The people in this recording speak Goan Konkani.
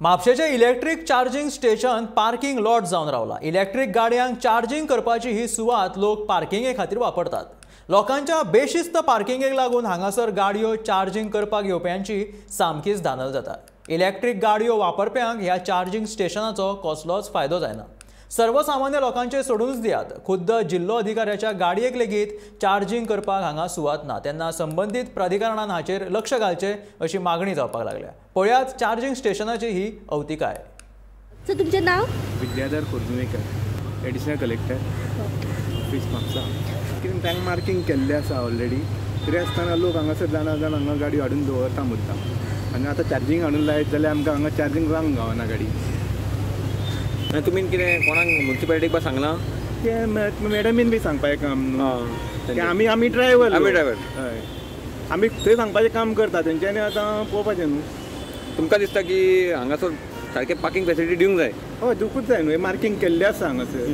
म्हापशेचे electric charging station parking lot जावन रावला. इलेक्ट्रीक गाडयांक चार्जिंग करपाची ही सुवात लोक पार्किंगे खातीर वापरतात. लोकांच्या बेशिस्त पार्किंगेक लागून हांगासर गाडयो चार्जिंग करपाक येवप्यांची सामकीच धानल जाता. इलेक्ट्रीक गाडयो वापरप्यांक ह्या चार्जिंग स्टेशनाचो कसलोच फायदो जायना. सर्वसामान्य लोकांचे सोडूनच दियात, खुद्द जिल्लो अधिकाऱ्याच्या गाडयेक लेगीत चार्जिंग करपाक हांगा सुवात ना. तेन्ना संबंदीत प्राधिकरणान हाचेर लक्ष घालचें अशी मागणी जावपाक लागल्या. पळयात चार्जिंग स्टेशनाची ही अवतिकाय. सर, तुमचें नाव? Vidyadhar Khorjuvekar, additional collector, office Mapusa. कितें तांकां मार्किंग केल्लें आसा ऑलरेडी, तरी आसतना लोक हांगासर जाणा जाण हांगा गाडी हाडून दवरता मुद्दाम. आनी आतां चार्जिंग हाडून लायत जाल्यार आमकां हांगा चार्जिंग रावंक गावना गाडी. आनी तुमी कितें कोणाक म्युनिसिपालिटीक बा सांगलां? ते मॅडमीन बी सांगपाचें काम न्हू, आमी आमी ड्रायव्हर, आमी ड्रायव्हर, हय, आमी थंय सांगपाचें काम करता तेंच्यांनी. आतां पळोवपाचें न्हू. तुमकां दिसता की हांगासर सारकें पार्किंग फेसिलिटी दिवंक जाय? हय, दिवकूच जाय न्हू. मार्किंग केल्लें आसा हांगासर.